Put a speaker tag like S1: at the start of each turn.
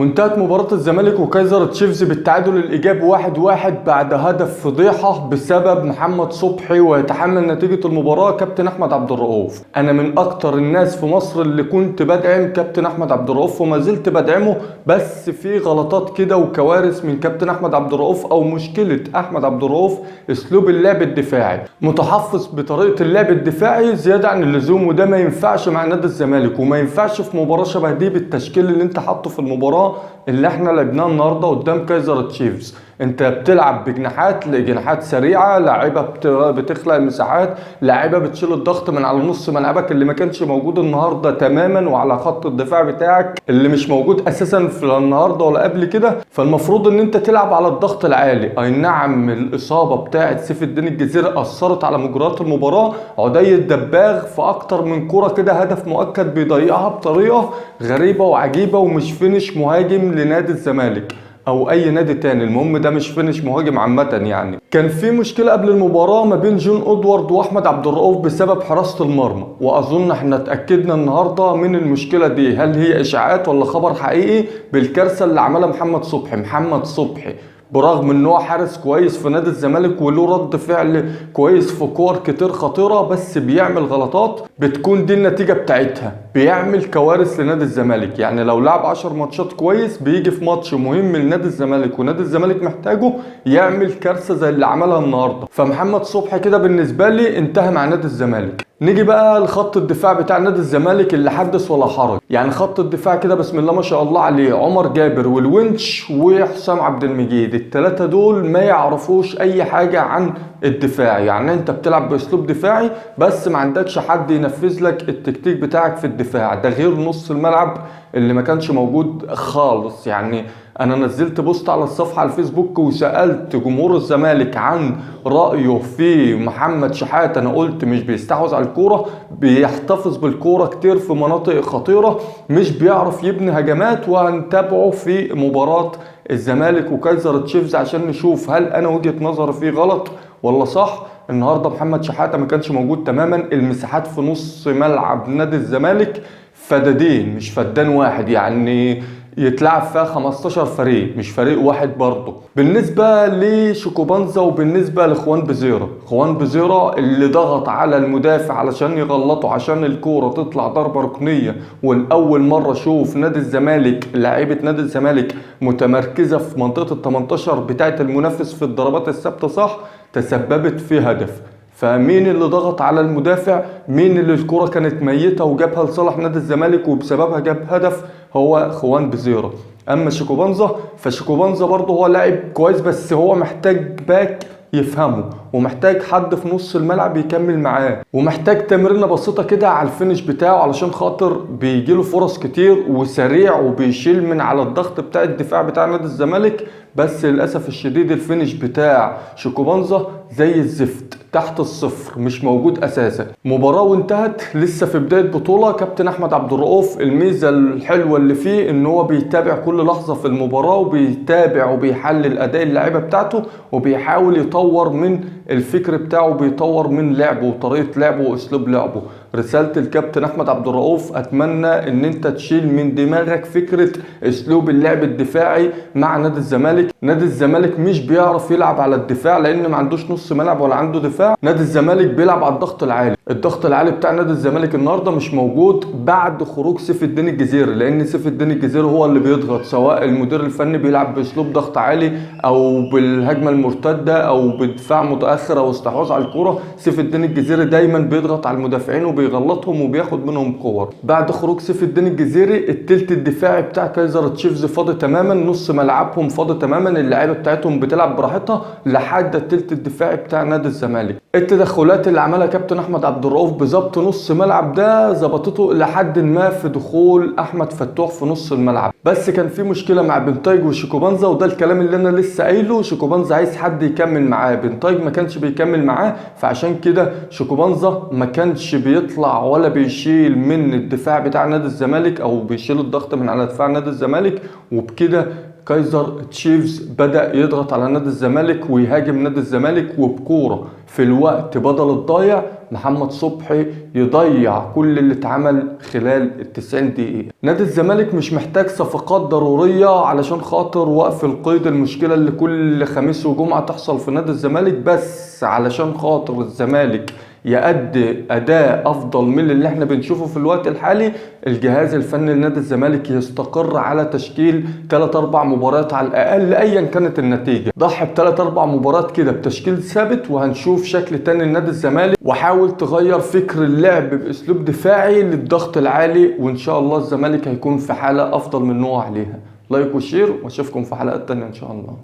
S1: وانتهت مباراة الزمالك وكايزر تشيفز بالتعادل الإيجابي 1-1 بعد هدف فضيحة بسبب محمد صبحي، ويتحمل نتيجة المباراة كابتن أحمد عبد الرؤوف. أنا من أكتر الناس في مصر اللي كنت بدعم كابتن أحمد عبد الرؤوف وما زلت بدعمه، بس في غلطات كده وكوارث من كابتن أحمد عبد الرؤوف، أو مشكلة أحمد عبد الرؤوف أسلوب اللعب الدفاعي، متحفظ بطريقة اللعب الدفاعي زيادة عن اللزوم، وده ما ينفعش مع نادي الزمالك، وما ينفعش في مباراة شبه دي بالتشكيل اللي انت حاطه في المباراة اللي احنا لعبناها النهارده قدام كايزر تشيفز. انت بتلعب بجناحات، لجناحات سريعة، لاعيبه بتخلق المساحات، لاعيبه بتشيل الضغط من على نص ملعبك اللي ما كانش موجود النهارده تماما، وعلى خط الدفاع بتاعك اللي مش موجود اساسا في النهارده ولا قبل كده. فالمفروض ان انت تلعب على الضغط العالي. اي نعم الاصابة بتاعه سيف الدين الجزيري اثرت على مجريات المباراة، عدي الدباغ في اكتر من كره كده هدف مؤكد بيضيعها بطريقة غريبة وعجيبه، ومش finish مهاجم لنادي الزمالك او اي نادي تاني، المهم ده مش finish مهاجم عامة. يعني كان في مشكلة قبل المباراة ما بين جون ادوارد واحمد عبد الرؤوف بسبب حراسة المرمى، واظن احنا اتاكدنا النهارده من المشكلة دي، هل هي اشاعات ولا خبر حقيقي بالكارثه اللي عملها محمد صبحي. محمد صبحي برغم ان هو حارس كويس في نادي الزمالك وله رد فعل كويس في كور كتير خطيرة، بس بيعمل غلطات بتكون دي النتيجة بتاعتها، بيعمل كوارث لنادي الزمالك. يعني لو لعب 10 ماتشات كويس بيجي في ماتش مهم لنادي الزمالك ونادي الزمالك محتاجه يعمل كارثة زي اللي عملها النهارده. فمحمد صبحي كده بالنسبة لي انتهى مع نادي الزمالك. نيجي بقى لخط الدفاع بتاع نادي الزمالك اللي حدث ولا حرج. يعني خط الدفاع كده بسم الله ما شاء الله عليه، عمر جابر والونش وحسام عبد المجيد، الثلاثة دول ما يعرفوش اي حاجة عن الدفاع. يعني انت بتلعب باسلوب دفاعي بس ما عندكش حد ينفذ لك التكتيك بتاعك في الدفاع، ده غير نص الملعب اللي ما كانش موجود خالص. يعني انا نزلت post على الصفحة على الفيسبوك وسالت جمهور الزمالك عن رايه في محمد شحاته، انا قلت مش بيستحوذ على الكورة، بيحتفظ بالكورة كتير في مناطق خطيرة، مش بيعرف يبني هجمات، وهنتابعه في مباراة الزمالك وكايزر تشيفز عشان نشوف هل انا وجهه نظري فيه غلط ولا صح. النهارده محمد شحاته ما كانش موجود تماما، المساحات في نص ملعب نادي الزمالك فدادين مش فدان واحد، يعني يتلعب فيها 15 فريق مش فريق واحد. برضه بالنسبة لشيكوبانزا وبالنسبة لخوان بزيرة، خوان بزيرة اللي ضغط على المدافع علشان يغلطه عشان الكورة تطلع ضربة ركنية، والأول مرة اشوف نادي الزمالك لعيبة نادي الزمالك متمركزة في منطقة ال 18 بتاعة المنافس في الضربات الثابتة صح، تسببت في هدف. فمين اللي ضغط على المدافع؟ مين اللي الكرة كانت ميتة وجابها لصالح نادي الزمالك وبسببها جاب هدف؟ هو خوان بزيرة. اما شيكوبانزا فشيكوبانزا برضه هو لاعب كويس، بس هو محتاج back يفهمه، ومحتاج حد في نص الملعب يكمل معاه، ومحتاج تمرينة بسيطة كده على ال finish بتاعه علشان خاطر بيجيله فرص كتير وسريع وبيشيل من على الضغط بتاع الدفاع بتاع نادي الزمالك. بس للأسف الشديد ال finish بتاع شيكوبانزا زي الزفت، تحت الصفر، مش موجود اساسا. مباراة وانتهت لسه في بداية بطولة. كابتن احمد عبد الرؤوف الميزة الحلوة اللي فيه ان هو بيتابع كل لحظة في المباراة، وبيتابع وبيحلل اداء اللعيبة بتاعته، وبيحاول يطور من الفكر بتاعه، وبيطور من لعبه وطريقة لعبه واسلوب لعبه. رسالة الكابتن احمد عبد الرؤوف، اتمنى ان انت تشيل من دماغك فكرة اسلوب اللعب الدفاعي مع نادي الزمالك. نادي الزمالك مش بيعرف يلعب على الدفاع لان ما عندوش نص ملعب ولا عنده دفاع. نادي الزمالك بيلعب على الضغط العالي، الضغط العالي بتاع نادي الزمالك النهارده مش موجود بعد خروج سيف الدين الجزيري، لان سيف الدين الجزيري هو اللي بيضغط، سواء المدير الفني بيلعب باسلوب ضغط عالي او بالهجمه المرتدة او بدفاع متاخر او استحواذ على الكورة. سيف الدين الجزيري دايما بيضغط على المدافعين وبيغلطهم وبياخد منهم كور. بعد خروج سيف الدين الجزيري التلت الدفاعي بتاع كايزر تشيفز فاضي تماما، نص ملعبهم فاضي تماما، اللعيبة بتاعتهم بتلعب براحتها لحد التلت الدفاعي بتاع نادي الزمالك. التدخلات اللي عملها كابتن احمد عبد الرؤوف بظبط نص ملعب ده ظبطته لحد ما في دخول احمد فتوح في نص الملعب، بس كان في مشكلة مع بنتايج وشيكوبانزا، وده الكلام اللي انا لسه قايله. شيكوبانزا عايز حد يكمل معاه، بنتايج ما كانش بيكمل معاه، فعشان كده شيكوبانزا ما كانش بيطلع ولا بيشيل من الدفاع بتاع نادي الزمالك او بيشيل الضغط من على دفاع نادي الزمالك، وبكده كايزر تشيفز بدأ يضغط على نادي الزمالك ويهاجم نادي الزمالك، وبكورة في الوقت بدل الضايع محمد صبحي يضيع كل اللي اتعمل خلال 90 دقيقة. نادي الزمالك مش محتاج صفقات ضرورية علشان خاطر وقف القيد، المشكلة اللي كل خميس وجمعة تحصل في نادي الزمالك، بس علشان خاطر الزمالك يأدي أداء أفضل من اللي احنا بنشوفه في الوقت الحالي، الجهاز الفني لنادي الزمالك يستقر على تشكيل 3-4 مباريات على الأقل أيا كانت النتيجة. ضحي ب3-4 مباريات كده بتشكيل ثابت، وهنشوف شكل تاني لنادي الزمالك، وحاول تغير فكر اللعب بأسلوب دفاعي للضغط العالي، وإن شاء الله الزمالك هيكون في حالة أفضل من هو عليها. like و share، واشوفكم في حلقات تانية إن شاء الله.